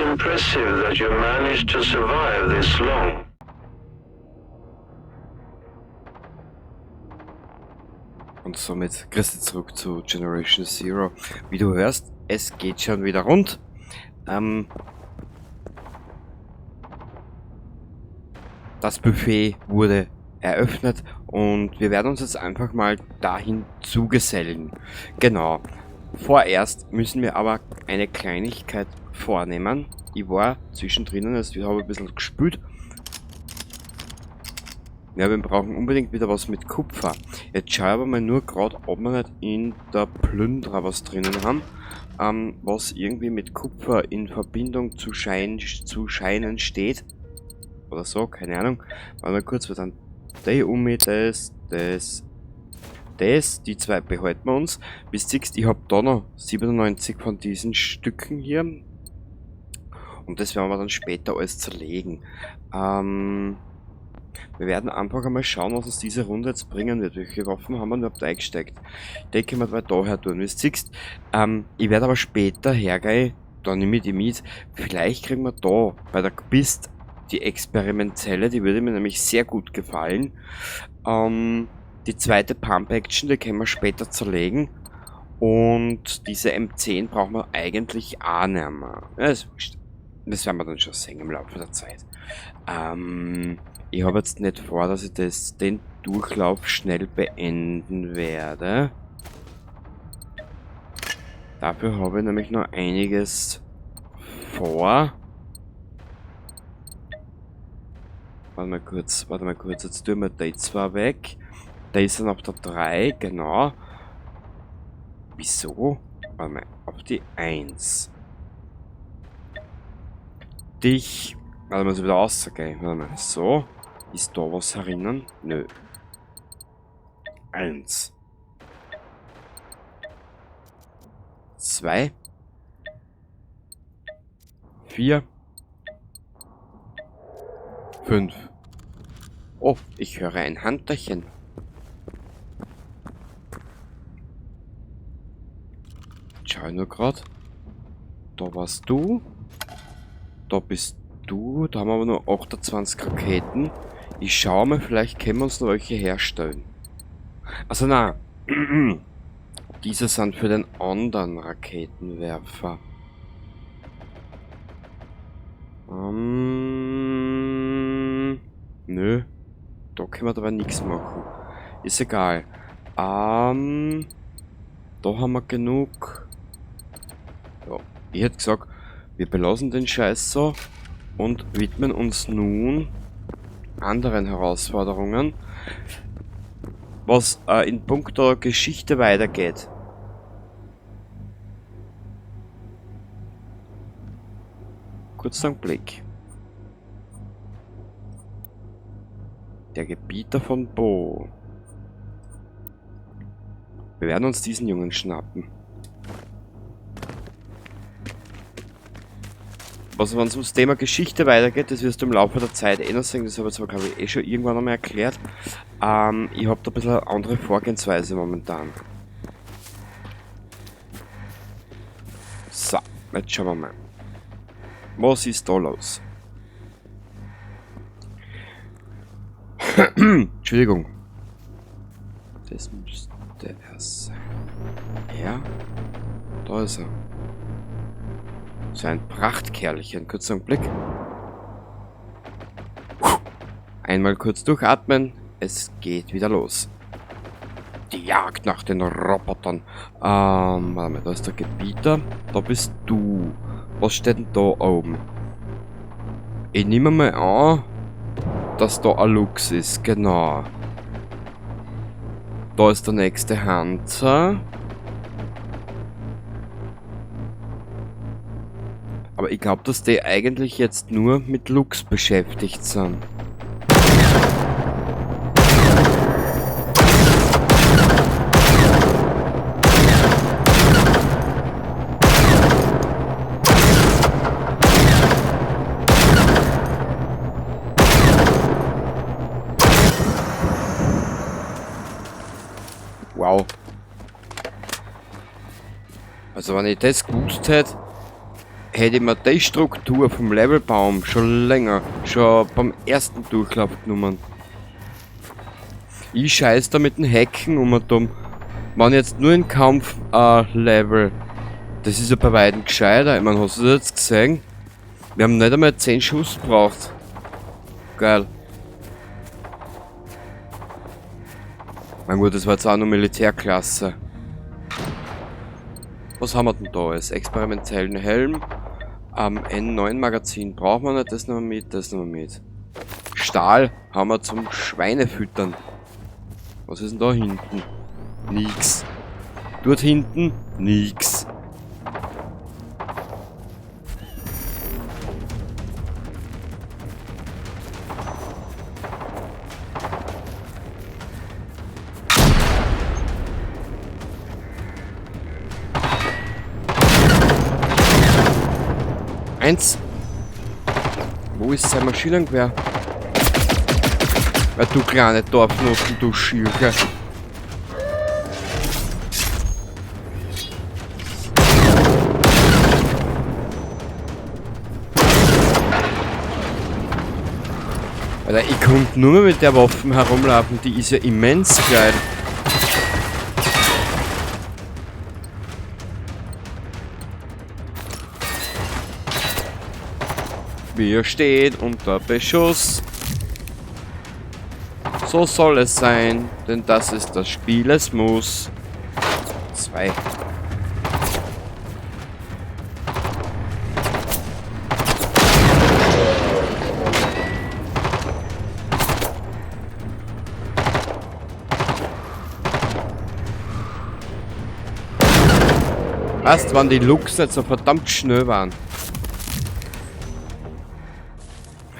It's impressive that you managed to survive this long. Und somit grüß dich zurück zu Generation Zero. Wie du hörst, es geht schon wieder rund. Das Buffet wurde eröffnet und wir werden uns jetzt einfach mal dahin zugesellen. Genau. Vorerst müssen wir aber eine Kleinigkeit vornehmen. Ich war zwischendrin, also ich habe ein bisschen gespült. Ja, wir brauchen unbedingt wieder was mit Kupfer. Jetzt schau ich aber mal nur grad, ob wir nicht in der Plünderer was drinnen haben, was irgendwie mit Kupfer in Verbindung zu scheinen steht. Oder so, keine Ahnung. Warte mal kurz, wir dann die um mit das, das, das, die zwei behalten wir uns. Wie du siehst, ich hab da noch 97 von diesen Stücken hier. Und das werden wir dann später alles zerlegen. Wir werden einfach einmal schauen, was uns diese Runde jetzt bringen wird. Welche Waffen haben wir überhaupt eingesteckt? Ich denke mal, wir daher tun. Wie du siehst, ich werde aber später hergehen, da nehme ich die mit. Vielleicht kriegen wir da bei der Quest die Experimentzelle, die würde mir nämlich sehr gut gefallen. Die zweite Pump-Action, die können wir später zerlegen. Und diese M10 brauchen wir eigentlich auch nicht mehr. Ja, ist wurscht. Das werden wir dann schon sehen im Laufe der Zeit. Ich habe jetzt nicht vor, dass ich den Durchlauf schnell beenden werde. Dafür habe ich nämlich noch einiges vor. Warte mal kurz, warte mal kurz, jetzt tun wir die zwei weg. Da ist dann auf der 3, genau. Wieso? Warte mal, auf die 1. Dich. Warte mal, so wieder rausgehen. Warte mal, so. Ist da was herinnen? Nö. 1. 2. 4. 5. Oh, ich höre ein Hunterchen. Schau ich nur grad. Da warst du. Da bist du. Da haben wir aber nur 28 Raketen. Ich schau mal, vielleicht können wir uns noch welche herstellen. Also na. Diese sind für den anderen Raketenwerfer. Nö. Da können wir aber nichts machen. Ist egal. Da haben wir genug. Ja, ich hätte gesagt, wir belassen den Scheiß so und widmen uns nun anderen Herausforderungen, was in puncto Geschichte weitergeht. Kurzer Blick. Der Gebieter von Bo. Wir werden uns diesen Jungen schnappen. Was, wenn es ums Thema Geschichte weitergeht, das wirst du im Laufe der Zeit eh noch sehen, das habe ich zwar, glaub ich, eh schon irgendwann einmal erklärt. Ich hab da ein bisschen eine andere Vorgehensweise momentan. So, jetzt schauen wir mal. Was ist da los? Entschuldigung. Das müsste er sein. Ja, da ist er. So ein Prachtkerlchen. Kurzer Blick. Puh. Einmal kurz durchatmen. Es geht wieder los. Die Jagd nach den Robotern. Warte mal, da ist der Gebieter. Da bist du. Was steht denn da oben? Ich nehme mal an, dass da ein Lux ist. Genau. Da ist der nächste Hunter. Aber ich glaub, dass die eigentlich jetzt nur mit Lux beschäftigt sind. Wow. Also wenn ich das gewusst hätte, Hätte ich mir die Struktur vom Levelbaum schon länger, schon beim ersten Durchlauf genommen. Ich scheiß da mit den Hacken um und um. Wenn jetzt nur in Kampf Level. Das ist ja bei weitem gescheiter. Ich meine, hast du das jetzt gesehen? Wir haben nicht einmal 10 Schuss gebraucht. Geil. Na gut, das war jetzt auch nur Militärklasse. Was haben wir denn da jetzt? Experimentellen Helm. N9 Magazin brauchen wir nicht, das nehmen wir mit, das nehmen wir mit. Stahl haben wir zum Schweinefüttern. Was ist denn da hinten? Nix. Dort hinten? Nix. Eins. Wo ist sein Maschinengewehr? Ja, du kleine Dorfnoten, du Schirche. Alter, ich konnte nur mehr mit der Waffe herumlaufen, die ist ja immens geil. Wir stehen unter Beschuss. So soll es sein, denn das ist das Spiel, es muss. 2. Weißt, wann die Lux nicht so verdammt schnell waren.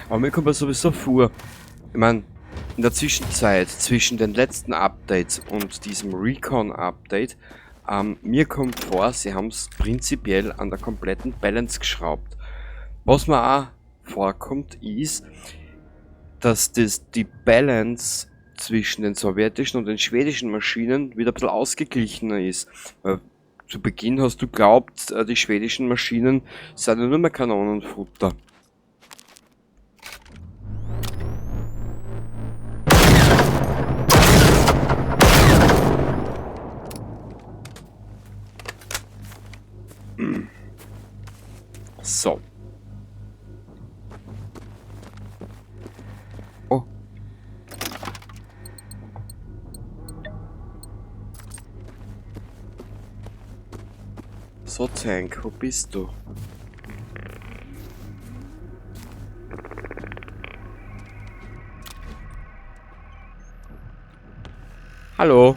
Aber mir kommt das sowieso vor. Ich mein, in der Zwischenzeit, zwischen den letzten Updates und diesem Recon-Update, mir kommt vor, sie haben's prinzipiell an der kompletten Balance geschraubt. Was mir auch vorkommt, ist, dass die Balance zwischen den sowjetischen und den schwedischen Maschinen wieder ein bisschen ausgeglichener ist. Weil zu Beginn hast du geglaubt, die schwedischen Maschinen sind ja nur mehr Kanonenfutter. So. Oh. So, Tank, wo bist du? Hallo.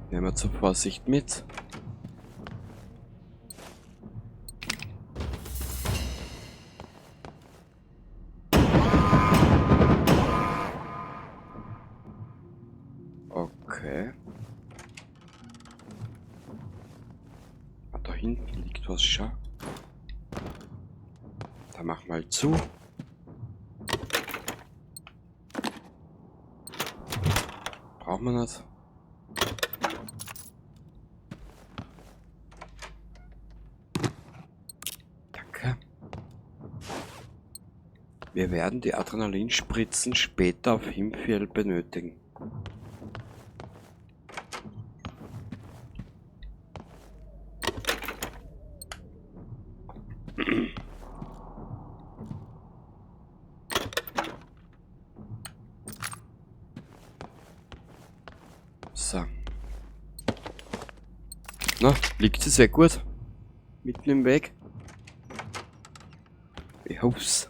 Nehmen wir zur Vorsicht mit. Okay. Ah, da hinten liegt was, schau. Da mach mal zu. Braucht man das? Danke. Wir werden die Adrenalinspritzen später auf Himfjäll benötigen. So. Na, liegt sie sehr gut. Mitten im Weg. Ich hoff's.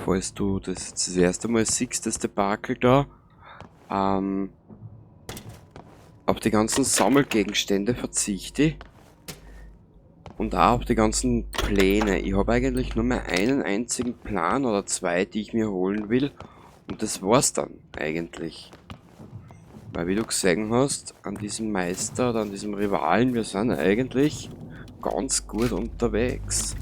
Falls du das erste Mal siehst, das Debakel da, auf die ganzen Sammelgegenstände verzichte ich. Und auch auf die ganzen Pläne. Ich habe eigentlich nur mehr einen einzigen Plan oder zwei, die ich mir holen will. Und das war's dann eigentlich. Weil wie du gesehen hast, an diesem Meister oder an diesem Rivalen, wir sind eigentlich ganz gut unterwegs.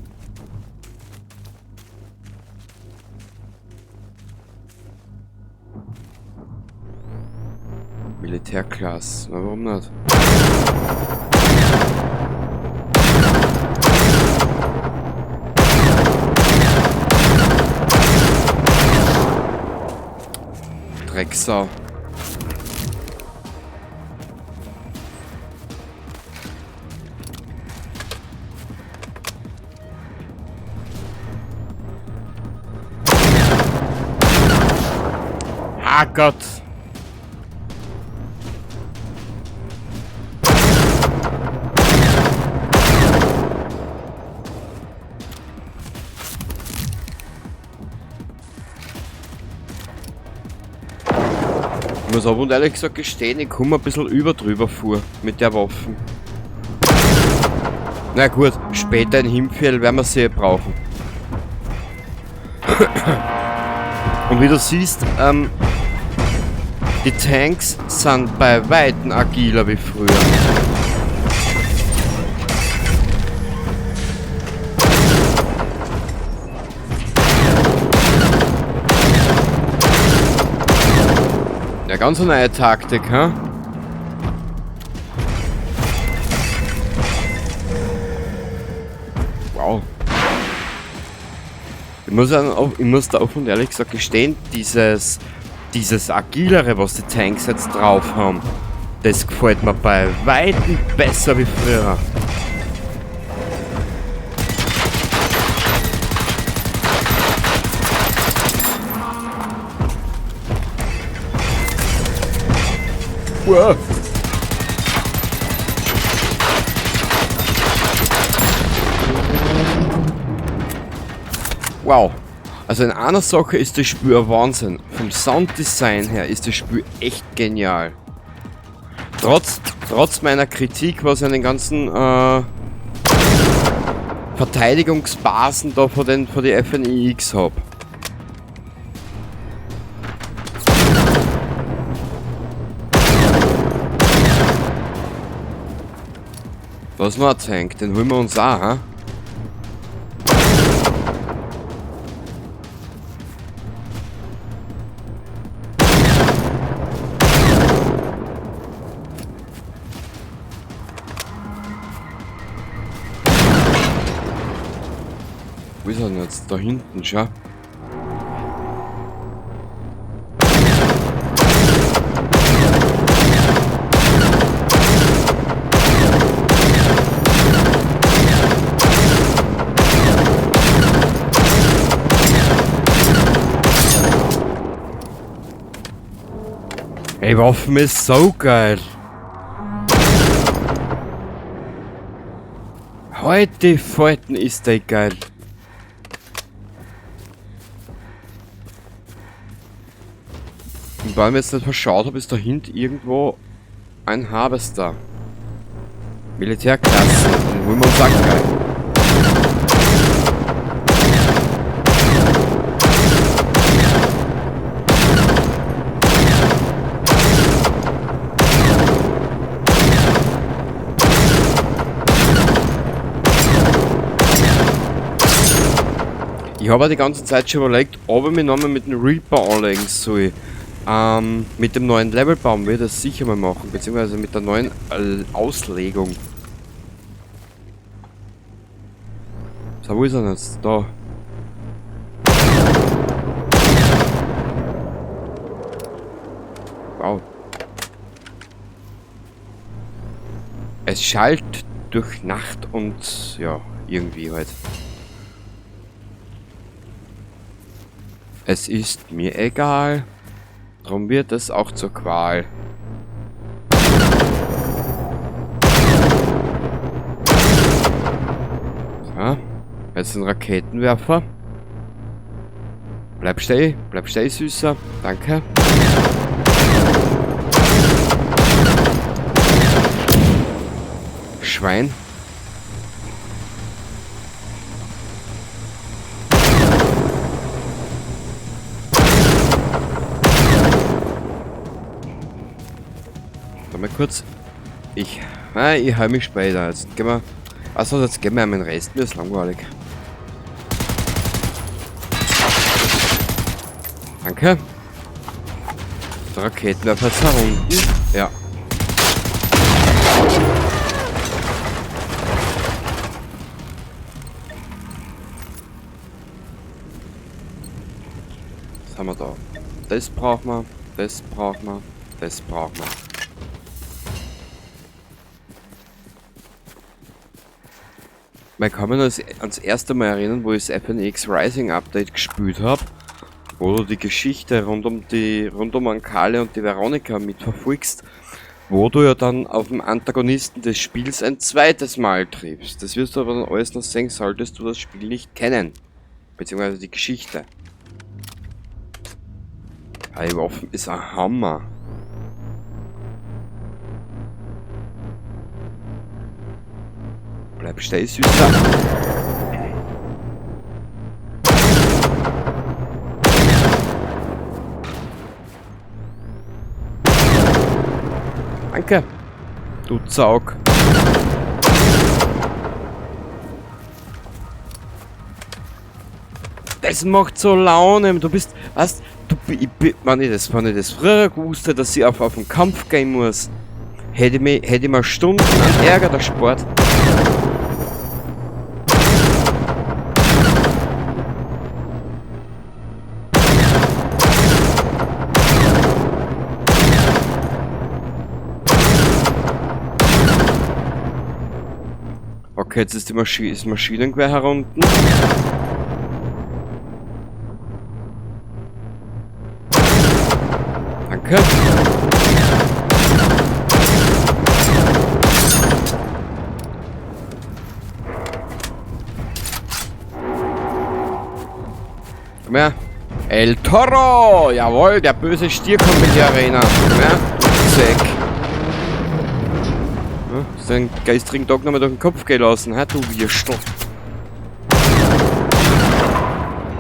Militärklasse, na warum nicht? Drecksau. Ah Gott! Ich muss aber und ehrlich gesagt gestehen, ich komme ein bisschen über drüber vor mit der Waffe. Na gut, später in Himfjäll werden wir sie brauchen. Und wie du siehst, die Tanks sind bei Weitem agiler wie früher. Ja, ganz eine neue Taktik, hä? Wow. Ich muss da offen und ehrlich gesagt gestehen, dieses Agilere, was die Tanks jetzt drauf haben, das gefällt mir bei Weitem besser wie früher. Wow. Wow. Also in einer Sache ist das Spiel ein Wahnsinn. Vom Sounddesign her ist das Spiel echt genial. Trotz meiner Kritik, was ich an den ganzen Verteidigungsbasen da vor die FNIX hab. Da ist noch ein Tank, den holen wir uns auch, hä? Wo ist er denn jetzt? Da hinten, schau. Ey, Waffen ist so geil. Heute Falten ist der geil. Und weil ich mir jetzt nicht verschaut habe, ist da hinten irgendwo ein Harvester. Militärklasse. Dann holen wir uns auch gleich. Ich habe die ganze Zeit schon überlegt, ob ich mich nochmal mit dem Reaper anlegen soll. Mit dem neuen Levelbaum wird das sicher mal machen, beziehungsweise mit der neuen Auslegung. So, wo ist er denn jetzt? Da. Wow. Es schallt durch Nacht und ja, irgendwie halt. Es ist mir egal. Drum wird es auch zur Qual. So, jetzt ein Raketenwerfer. Bleib stehen, Süßer. Danke. Schwein. Warte mal kurz. Ich heule mich später. Jetzt gehen wir. Achso, jetzt gehen wir an den Rest. Mir ist langweilig. Danke. Der Raketenwerfer ist herunten. Ja. Was haben wir da? Das brauchen wir, das brauchen wir, das brauchen wir. Man kann mich noch ans erste Mal erinnern, wo ich das FNX Rising Update gespielt habe, wo du die Geschichte rund um Ankale und die Veronika mitverfolgst, wo du ja dann auf dem Antagonisten des Spiels ein zweites Mal triffst. Das wirst du aber dann alles noch sehen, solltest du das Spiel nicht kennen. Beziehungsweise die Geschichte. Ja, die Waffen ist ein Hammer. Bleib stehen, Süßer. Danke. Du Zaug. Das macht so Laune. Du bist, weißt du, wenn ich das früher gewusst hätte, dass ich auf den Kampf gehen muss, hätte ich mir Stunden an Ärger erspart. Okay, jetzt ist die das Maschinengewehr herunten. Danke. Komm her. El Toro! Jawohl, der böse Stier kommt in die Arena. Komm her, du Zeck. Ja, hast den geistrigen Tag nochmal durch den Kopf gehen lassen, hä, du Würstel.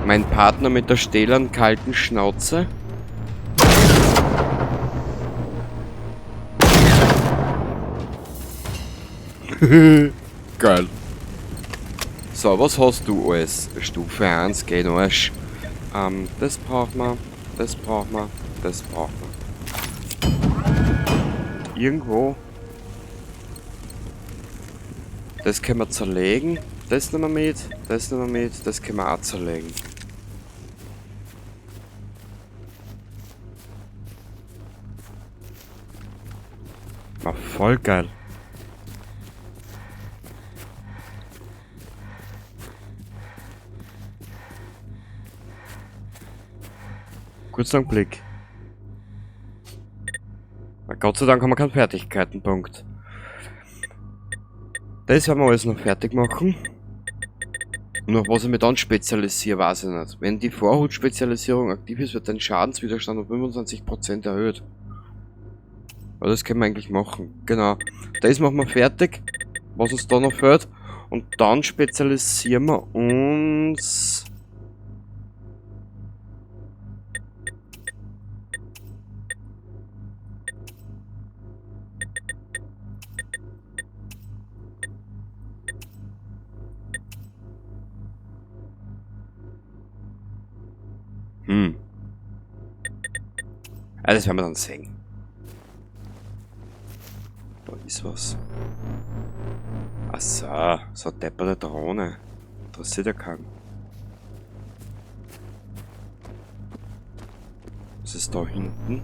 Mein Partner mit der stählernen, kalten Schnauze. Geil. So, was hast du alles? Stufe 1, geht Arsch. Das braucht man, das braucht man, das braucht man. Irgendwo. Das können wir zerlegen. Das nehmen wir mit, das nehmen wir mit, das können wir auch zerlegen. War voll geil. Kurzer Blick. Na, Gott sei Dank haben wir keinen Fertigkeitenpunkt. Das werden wir alles noch fertig machen. Und auf was ich mich dann spezialisiere, weiß ich nicht. Wenn die Vorhut-Spezialisierung aktiv ist, wird dein Schadenswiderstand um 25% erhöht. Aber das können wir eigentlich machen. Genau. Das machen wir fertig, was uns da noch fehlt. Und dann spezialisieren wir uns... Ja, das werden wir dann sehen. Da ist was. Ach so, so eine depperte Drohne. Interessiert ja keinen. Was ist da hinten?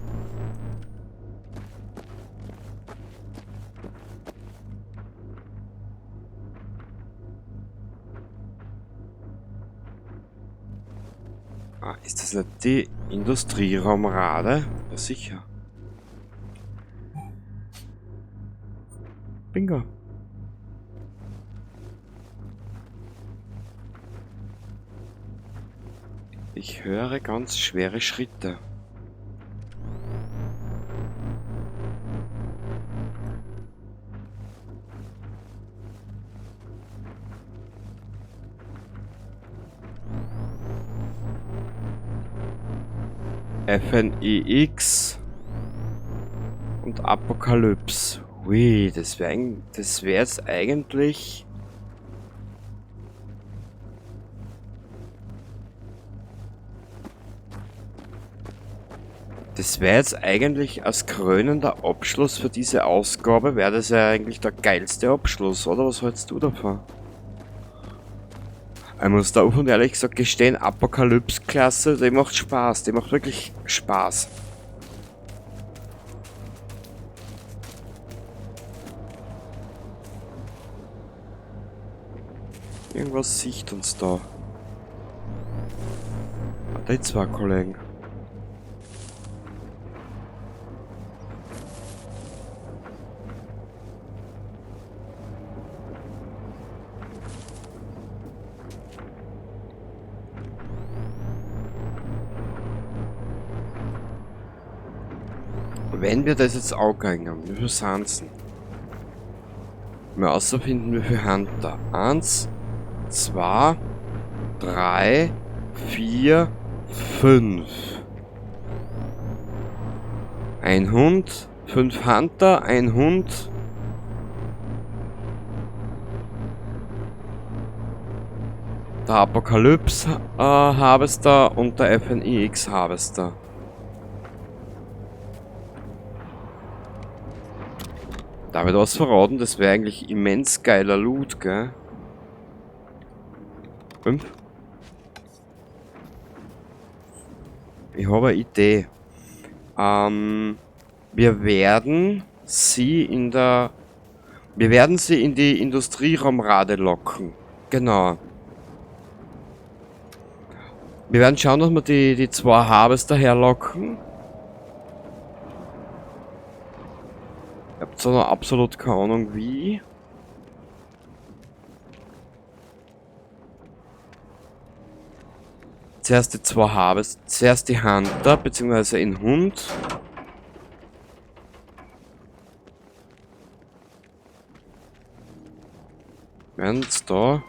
Ah, ist das nicht die Industrieraumrade? Ja, sicher. Bingo. Ich höre ganz schwere Schritte. FNIX. Und Apokalypse. Ui, das wäre das wär jetzt eigentlich... Das wäre jetzt eigentlich als krönender Abschluss für diese Ausgabe, wäre das ja eigentlich der geilste Abschluss, oder? Was hältst du davon? Ich muss da offen und ehrlich gesagt gestehen, Apokalypse-Klasse, die macht Spaß, die macht wirklich Spaß. Irgendwas sieht uns da. Ah, die zwei Kollegen. Wenn wir das jetzt auch gegangen haben, wie viel sind's denn? Wir außerfinden, wie viel Hunter. 1, 2, 3, 4, 5. Ein Hund, 5 Hunter, ein Hund. Der Apokalypse Harvester und der FNIX Harvester. Darf ich da was verraten? Das wäre eigentlich immens geiler Loot, gell? 5. Ich habe eine Idee. Wir werden sie in der... Wir werden sie in die Industrieraumrade locken. Genau. Wir werden schauen, dass wir die zwei Harvester herlocken. Ich hab zwar noch absolut keine Ahnung wie. Zuerst die zwei Harvester, zuerst die Hunter, beziehungsweise den Hund. Wir werden jetzt da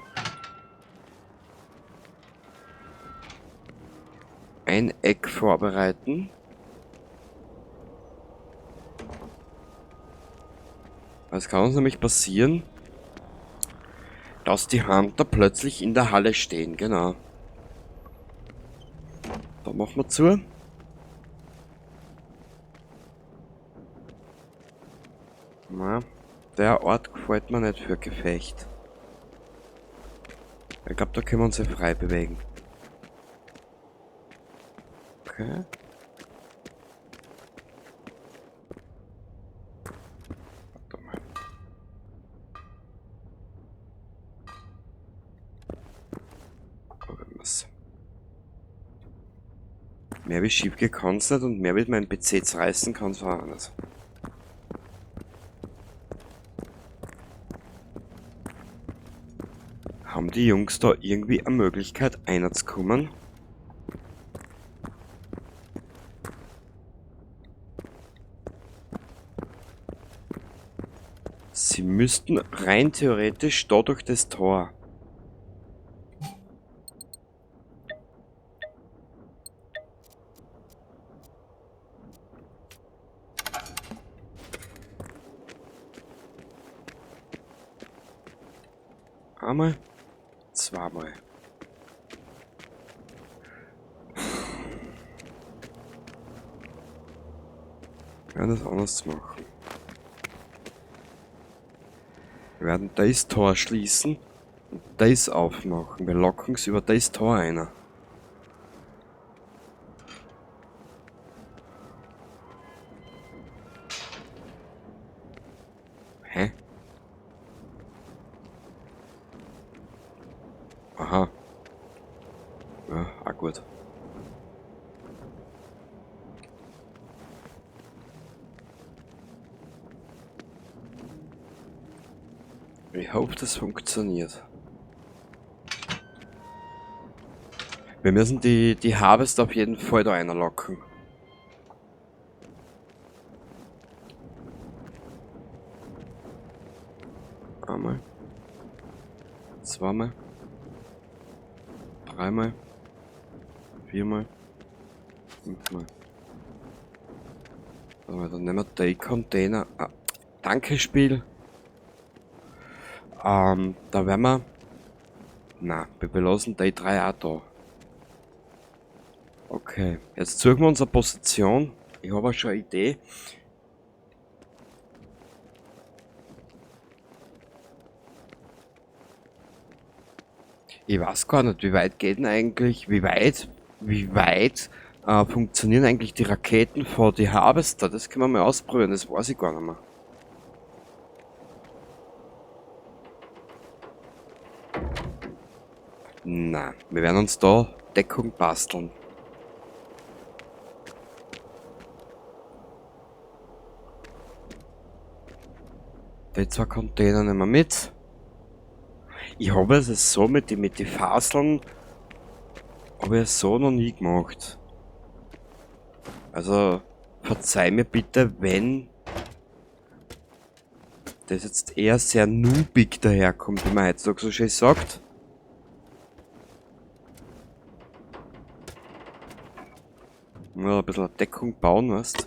ein Eck vorbereiten. Es kann uns nämlich passieren, dass die Hunter plötzlich in der Halle stehen, genau. Da machen wir zu. Na, der Ort gefällt mir nicht für Gefecht. Ich glaub, da können wir uns ja frei bewegen. Okay. Warte mal. Probieren wir's. Mehr wie schief geht kann's nicht und mehr wie mein PC zerreißen kann's auch nicht. Haben die Jungs da irgendwie eine Möglichkeit reinzukommen? Sie müssten rein theoretisch da durch das Tor. Einmal, zweimal. Wir werden das anders machen. Wir werden das Tor schließen und das aufmachen. Wir locken es über das Tor ein. Hä? Aha. Ja, auch gut. Ich hoffe, das funktioniert. Wir müssen die Harvest auf jeden Fall da reinlocken. Einmal. Zweimal. Dreimal. Viermal. Fünfmal. Warte mal, dann nehmen wir die Container. Ah, danke, Spiel. Da werden wir... Na, wir belassen die drei auch da. Okay, jetzt suchen wir unsere Position. Ich habe auch schon eine Idee. Ich weiß gar nicht, wie weit geht denn eigentlich, wie weit funktionieren eigentlich die Raketen vor die Harvester? Das können wir mal ausprobieren, das weiß ich gar nicht mehr. Na, wir werden uns da Deckung basteln. Die zwei Container nehmen wir mit. Ich habe es so mit den Faseln, habe ich es so noch nie gemacht. Also verzeih mir bitte, wenn das jetzt eher sehr noobig daherkommt, wie man heutzutage so schön sagt. Nur ein bisschen Deckung bauen, weißt du?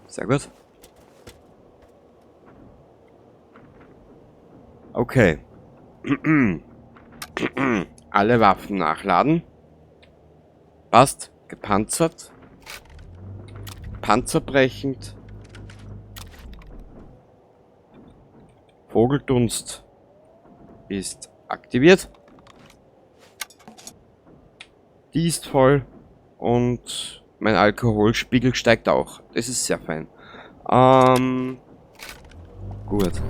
Sehr gut. Okay. Alle Waffen nachladen. Passt. Gepanzert. Panzerbrechend. Vogeldunst ist aktiviert. Die ist voll. Und mein Alkoholspiegel steigt auch. Das ist sehr fein. Gut.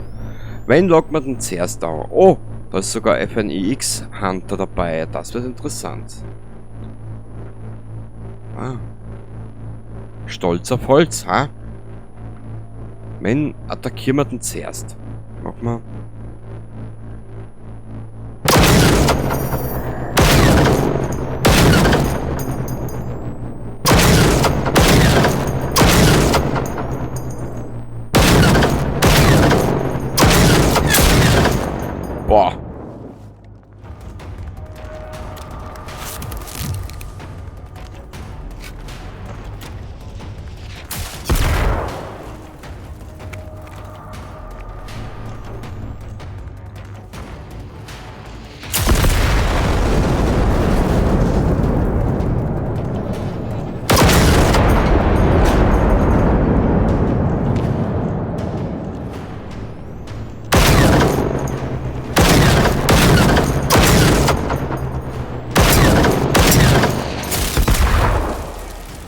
Wen lockt man denn zuerst an? Oh, da ist sogar FNIX Hunter dabei. Das wird interessant. Ah. Stolz auf Holz, ha? Wen attackieren wir denn zuerst? Mach mal. Boah.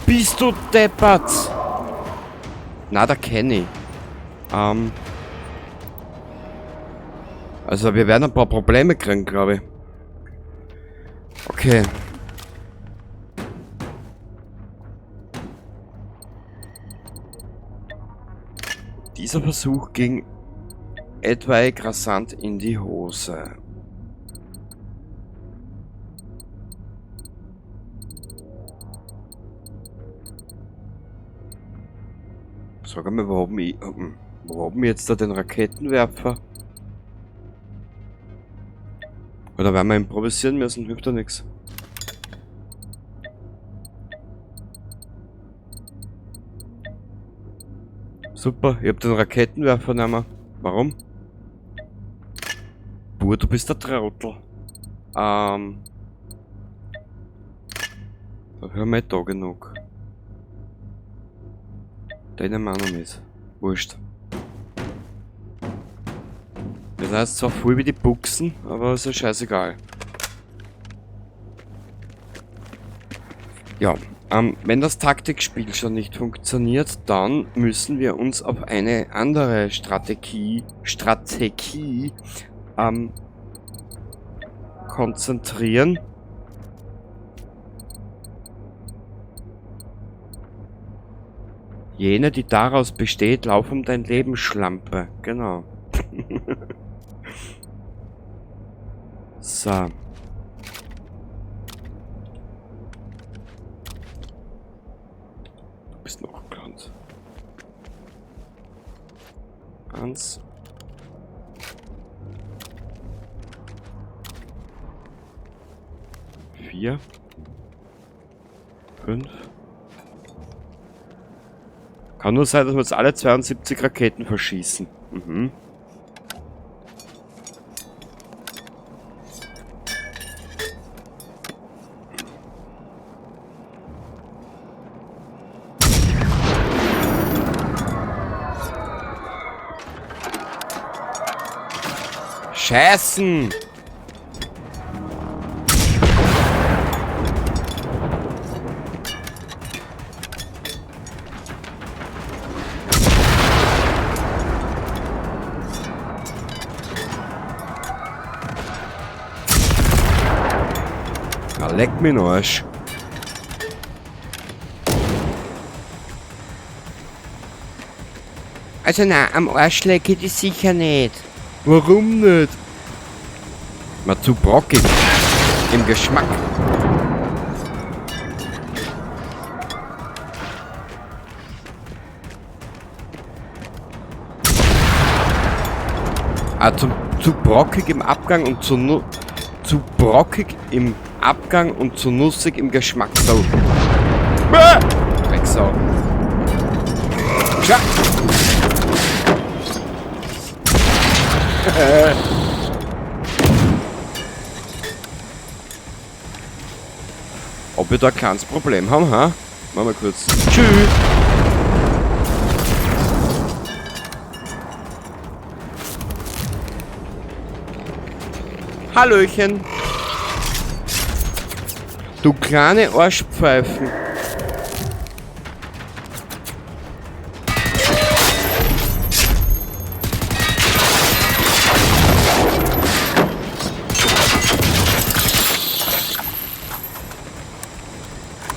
Bist du deppert? Na, da kenn ich. Also wir werden ein paar Probleme kriegen, glaube ich. Okay. Dieser Versuch ging etwaig rasant in die Hose. Sag einmal, wo haben wir jetzt da den Raketenwerfer? Oder werden wir improvisieren müssen, hilft da nichts. Super, ich hab den Raketenwerfer nicht mehr. Warum? Buh, du bist der Trottel. Da hören wir da genug. Den nehmen wir auch noch mit. Wurscht. Wir sind jetzt zwar voll wie die Buchsen, aber ist ja scheißegal. Ja, wenn das Taktikspiel schon nicht funktioniert, dann müssen wir uns auf eine andere Strategie konzentrieren. Jene, die daraus besteht, lauf um dein Leben, Schlampe. Genau. So. Du bist noch gelandet. 1. 4. 5. Kann nur sein, dass wir jetzt alle 72 Raketen verschießen. Mhm. Scheißen! Na, leck mich Arsch. Also na, am Arsch lecke ich sicher nicht. Warum nicht? Mal zu brockig. Im Geschmack. Ah, zu brockig im Abgang und zu brockig im Abgang und zu nussig im Geschmack. So. Drecksau. Tja. Ob wir da ein kleines Problem haben, ha? Machen wir kurz. Tschüss! Hallöchen! Du kleine Arschpfeifen!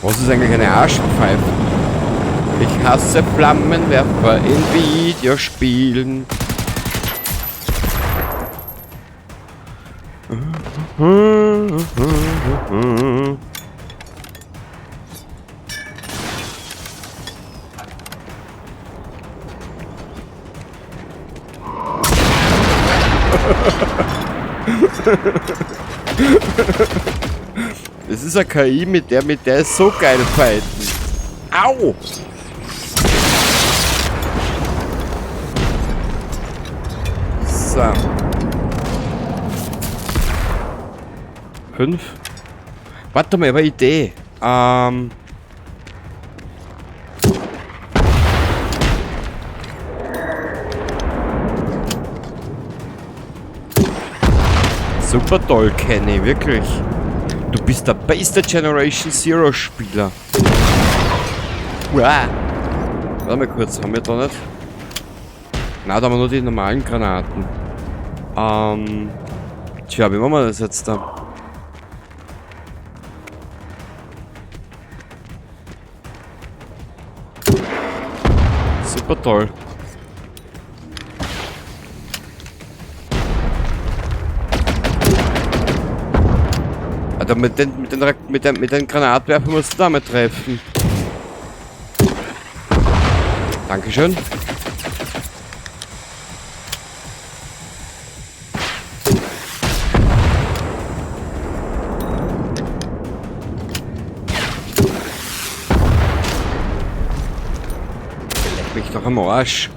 Was ist eigentlich eine Arschpfeife? Ich hasse Flammenwerfer in Videospielen. Das ist eine KI, mit der ist so geil fighten. Au! So. 5. Warte mal, ich habe eine Idee. Super toll, Kenny, wirklich. Du bist der beste Generation Zero Spieler. Uah. Warte mal kurz, haben wir da nicht? Na, da haben wir nur die normalen Granaten. Tja, wie machen wir das jetzt da? Super toll. Alter, mit den Granatwerfern musst du damit treffen. Dankeschön. Leck mich doch am Arsch.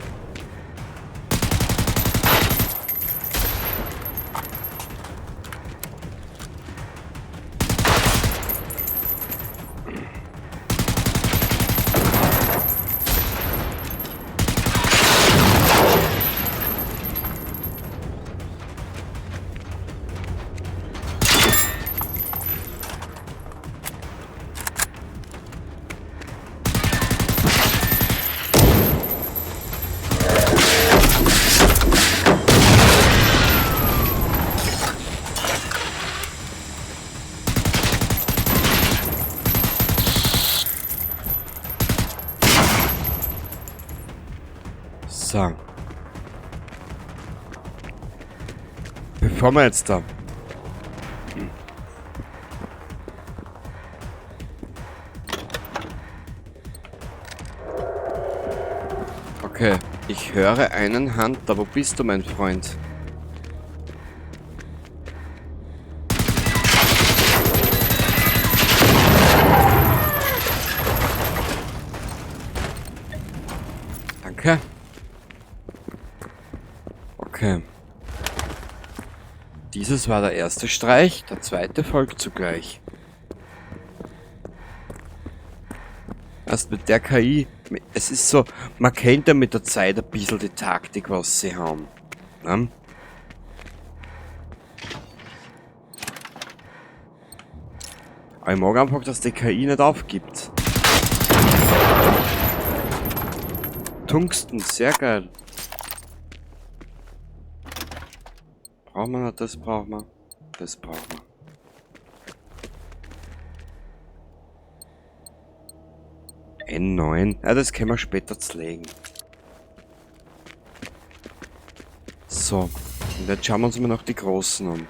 So. Bevor wir jetzt da. Okay, ich höre einen Hunter. Wo bist du, mein Freund? Okay. Dieses war der erste Streich, der zweite folgt zugleich. Erst mit der KI, es ist so, man kennt ja mit der Zeit ein bisschen die Taktik, was sie haben. Ne? Aber ich mag einfach, dass die KI nicht aufgibt. Tungsten, sehr geil. Braucht man nicht, das braucht man. Das braucht man. N9. Ja, das können wir später zlegen. So. Und jetzt schauen wir uns mal noch die Großen an.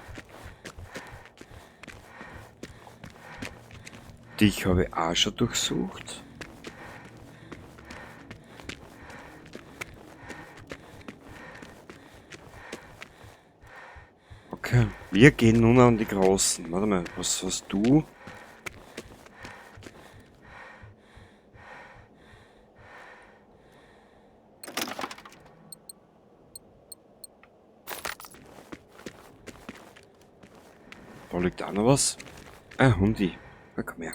Dich habe ich auch schon durchsucht. Okay, wir gehen nun an die Großen. Warte mal, was hast du? Da liegt auch noch was. Ah, Hundi. Na komm her.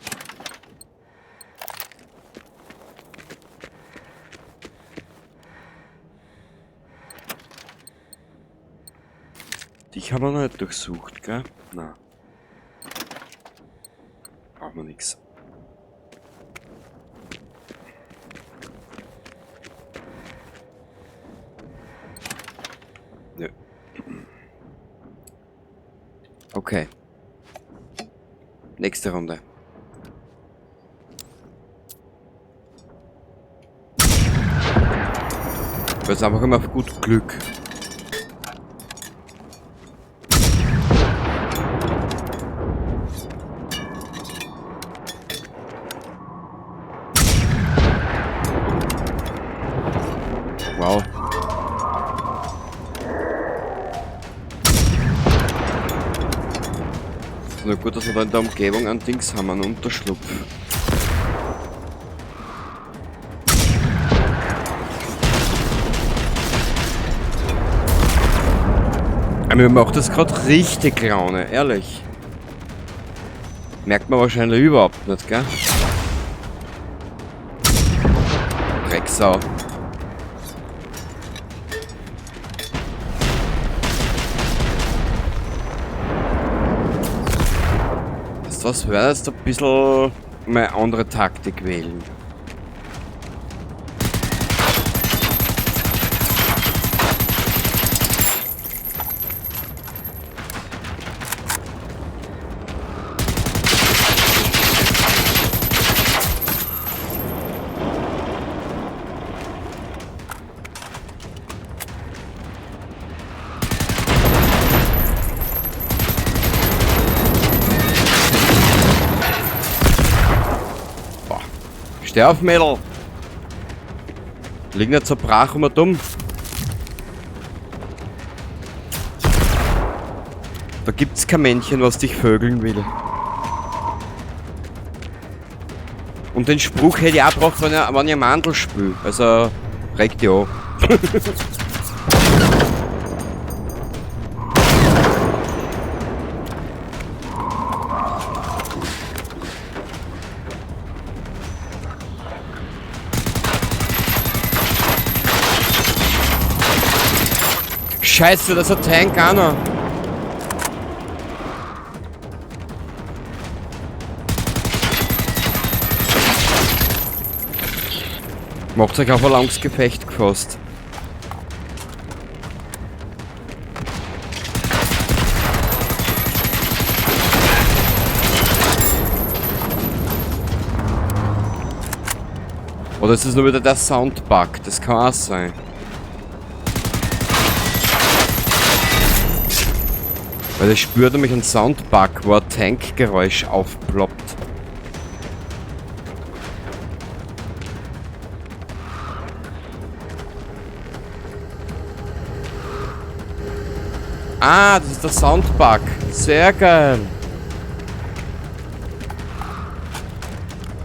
Dich haben wir noch nicht durchsucht, gell? Na. Brauchen wir nix. Nö. Okay. Nächste Runde. Jetzt einfach immer auf gut Glück. Wow. Ist nur gut, dass wir da in der Umgebung ein Dings haben, einen Unterschlupf. Aber mir macht das gerade richtig Laune, ehrlich. Merkt man wahrscheinlich überhaupt nicht, gell? Drecksau. Was wäre jetzt ein bisschen eine andere Taktik wählen? Steh auf, Mädel! Lieg nicht so brach und dumm. Da gibt's kein Männchen, was dich vögeln will. Und den Spruch hätte ich auch gebraucht, wenn ich Mandel spül. Also, reg dich an. Scheiße, das ist ein Tank auch noch. Macht euch auf ein langes Gefecht gefasst. Oder ist es nur wieder der Soundbug? Das kann auch sein. Weil ich spürt nämlich einen Soundbug, wo ein Tankgeräusch aufploppt. Ah, das ist der Soundbug. Sehr geil.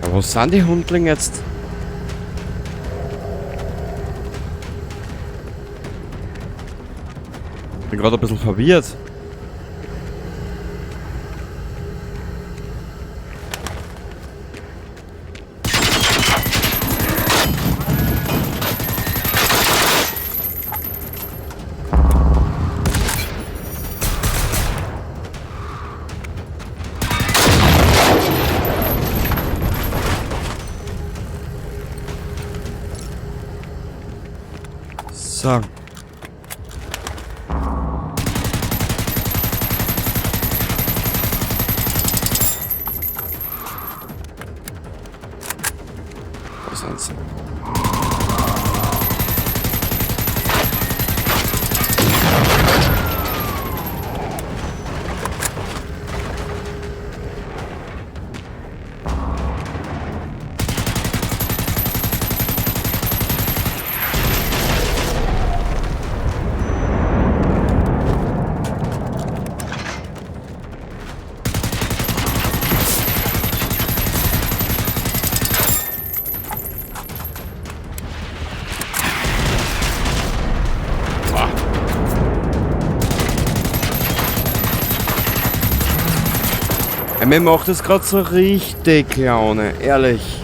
Aber wo sind die Hundlinge jetzt? Bin gerade ein bisschen verwirrt. So. Was sonst? Mir macht das gerade so richtig Laune, ehrlich.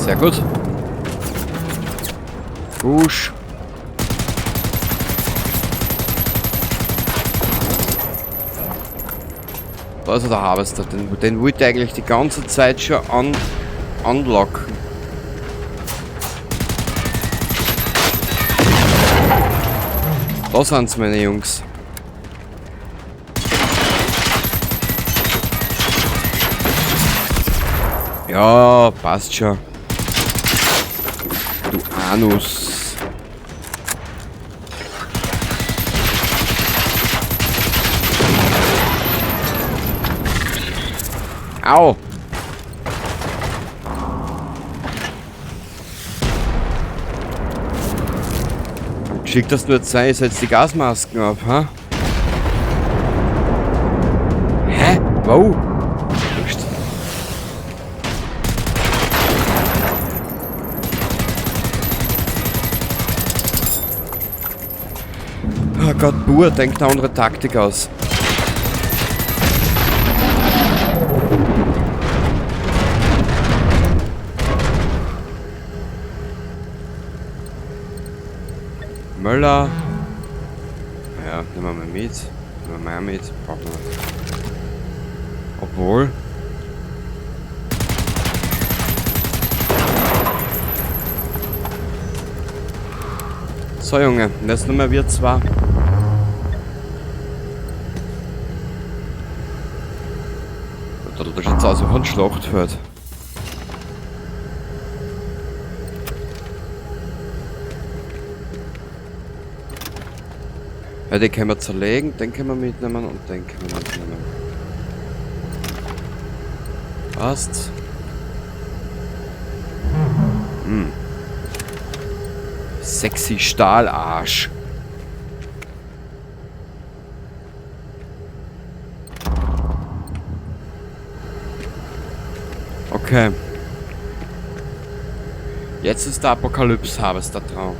Sehr gut. Gusch. Da ist der Harvester. Den wollte ich eigentlich die ganze Zeit schon anlocken. Da sind's, meine Jungs. Ja, passt schon. Du Anus. Au! Geschickt, dass du jetzt sein, setz die Gasmasken auf, ha? Hä? Wow! Oh Gott, Bur, denkt eine andere Taktik aus. Möller. Ja, nehmen wir mal mit. Nehmen wir mal mit. Brauchen wir nicht. Obwohl. So, Junge, jetzt nur mehr wir zwei. Das schaut aus wie ein Schlachtfeld. Ja, den können wir zerlegen, den können wir mitnehmen und den können wir mitnehmen. Passt. Hm. Sexy Stahlarsch. Okay. Jetzt ist der Apokalypse Harvester dran.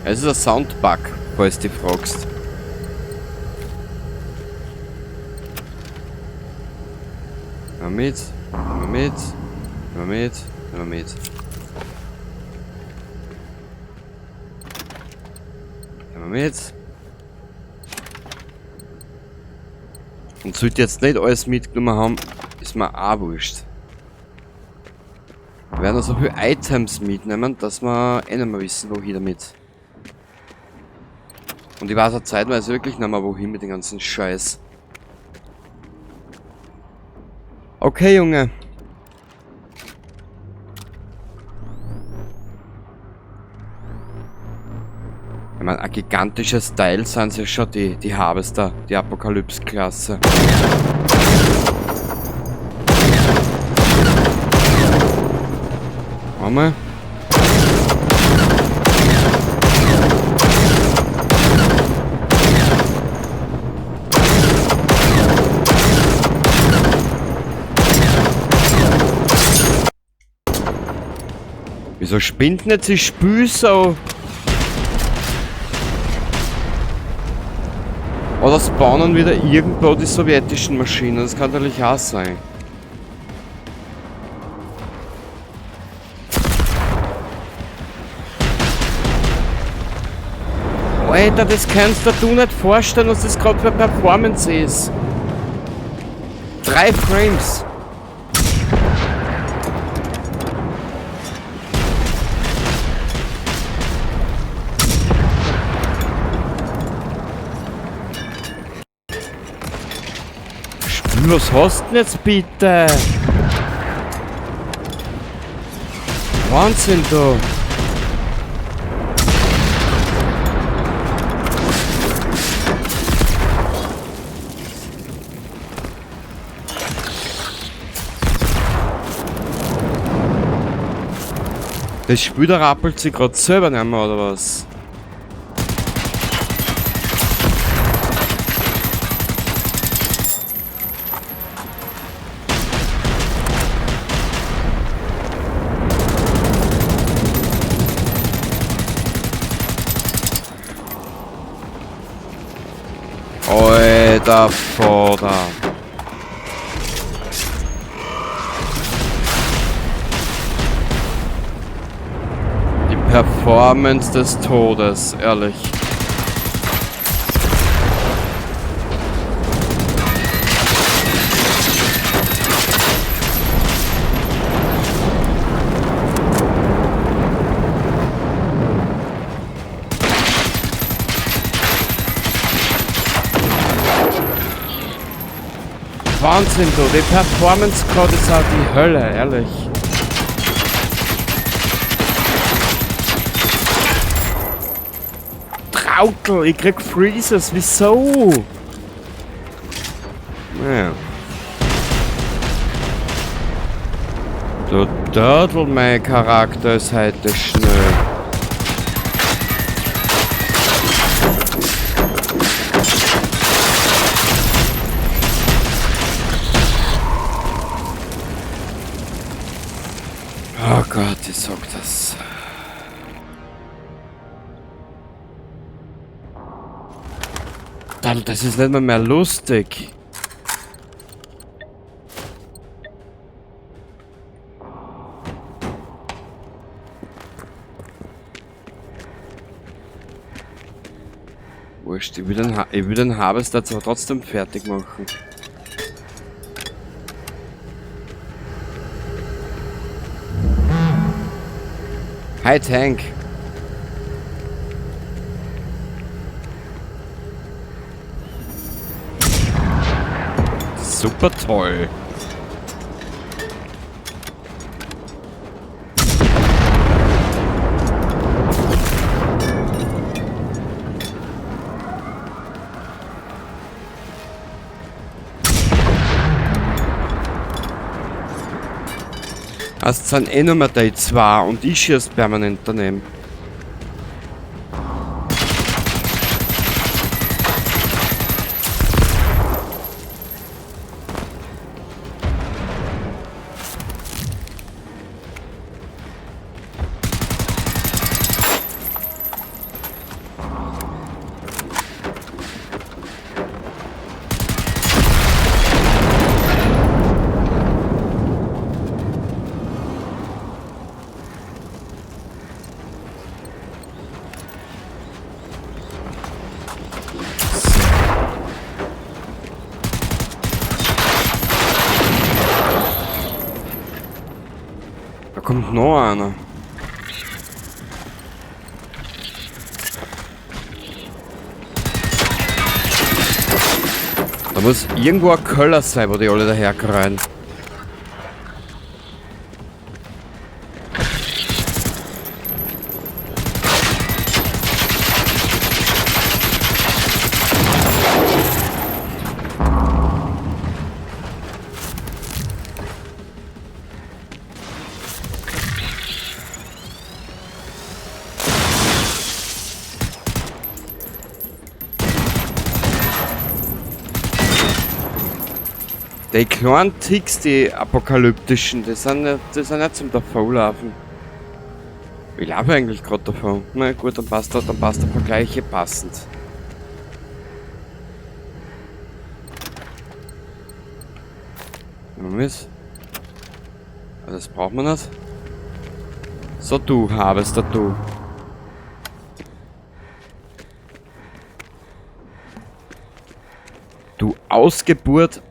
Es ist ein Soundbug, falls du dich fragst. Nimm mit, nimm mit, nimm mit, nimm mit. Nimm mit. Und sollte jetzt nicht alles mitgenommen haben, ist mir auch wurscht. Wir werden so viele Items mitnehmen, dass wir eh nicht mehr wissen, wohin damit. Und ich weiß auch zeitweise wirklich nicht mehr, wohin mit dem ganzen Scheiß. Okay, Junge. Ich meine, ein gigantisches Teil sind sie schon, die Harvester, die Apokalypse-Klasse. Einmal. Wieso spinnt denn jetzt die Spül so? Oder spawnen wieder irgendwo die sowjetischen Maschinen? Das kann natürlich auch sein. Alter, das kannst du dir nicht vorstellen, was das gerade für Performance ist. 3 Frames. Was hast du denn jetzt bitte? Wahnsinn, du! Das Spiel, da rappelt sich grad selber nicht mehr, oder was? Alter Vater. Die Performance des Todes, ehrlich. Wahnsinn, du. Die Performance gerade ist auch die Hölle, ehrlich. Trautel, ich krieg Freezes, wieso? Naja. Du Turtle, mein Charakter ist heute schnell. Oh Gott, ich sag das. Das ist nicht mehr lustig. Wurscht, ich will den Harvester jetzt aber trotzdem fertig machen. Hi Tank. Super toll. Es sind eh nur mehr die zwei und ich schieß permanent daneben. Kommt noch einer. Da muss irgendwo ein Köller sein, wo die alle daherkreien. Die kleinen Ticks, die apokalyptischen, die sind nicht zum Davonlaufen. Ich laufe eigentlich gerade davon. Na gut, dann passt der Vergleich hier passend. Nehmen wir mit. Also das braucht man nicht. So, du Harvester, du. Du Ausgeburt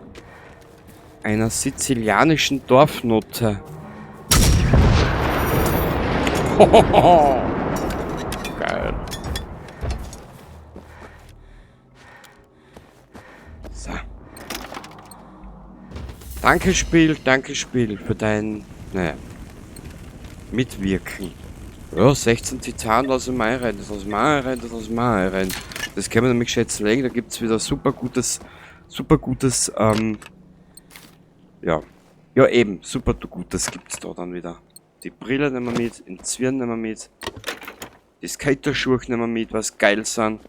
einer sizilianischen Dorfnutte. Geil. So. Danke Spiel für dein, naja, Mitwirken. Ja, 16 Titan, lass ich mal rein, das lass ich mal rein, das lass ich mal rein. Das können wir nämlich schätzen legen, da gibt's wieder super gutes, ja. Ja, eben, super gutes gibt's da dann wieder. Die Brille nehmen wir mit, den Zwirn nehmen wir mit, die Skaterschuhe nehmen wir mit, was geil sind.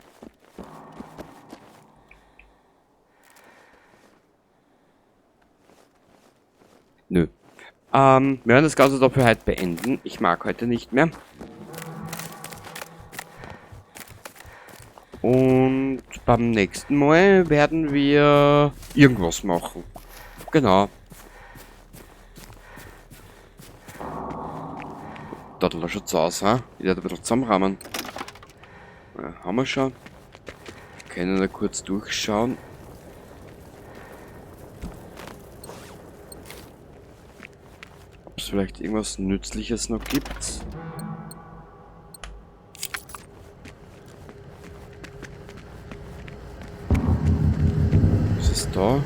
Nö. Wir werden das Ganze dafür heute beenden. Ich mag heute nicht mehr. Und beim nächsten Mal werden wir irgendwas machen. Genau. Da schaut's aus, ha? Ich werde ein bisschen zusammenrahmen. Ja, haben wir schon. Können da kurz durchschauen. Ob es vielleicht irgendwas Nützliches noch gibt. Was ist da?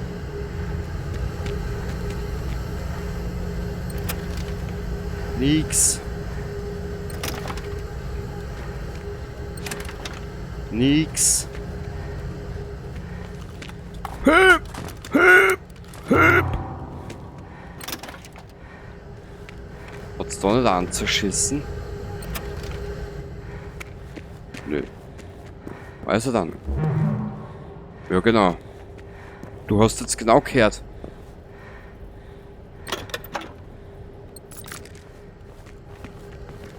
Nix. Nix. Hüp, hüp, hüp. Hat's da nicht anzuschissen? Nö. Also dann. Ja, genau. Du hast jetzt genau gehört.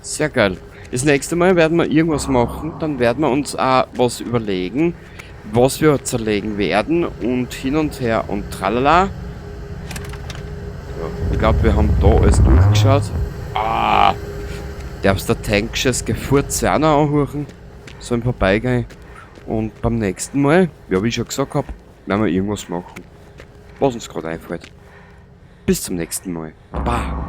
Sehr geil. Das nächste Mal werden wir irgendwas machen, dann werden wir uns auch was überlegen, was wir zerlegen werden und hin und her und tralala. Ja, ich glaube, wir haben da alles durchgeschaut. Ah! Darfst der Tanksches Gefurze auch noch anhören? So im Vorbeigehen. Und beim nächsten Mal, ja, wie ich schon gesagt hab, werden wir irgendwas machen, was uns gerade einfällt. Bis zum nächsten Mal. Baba!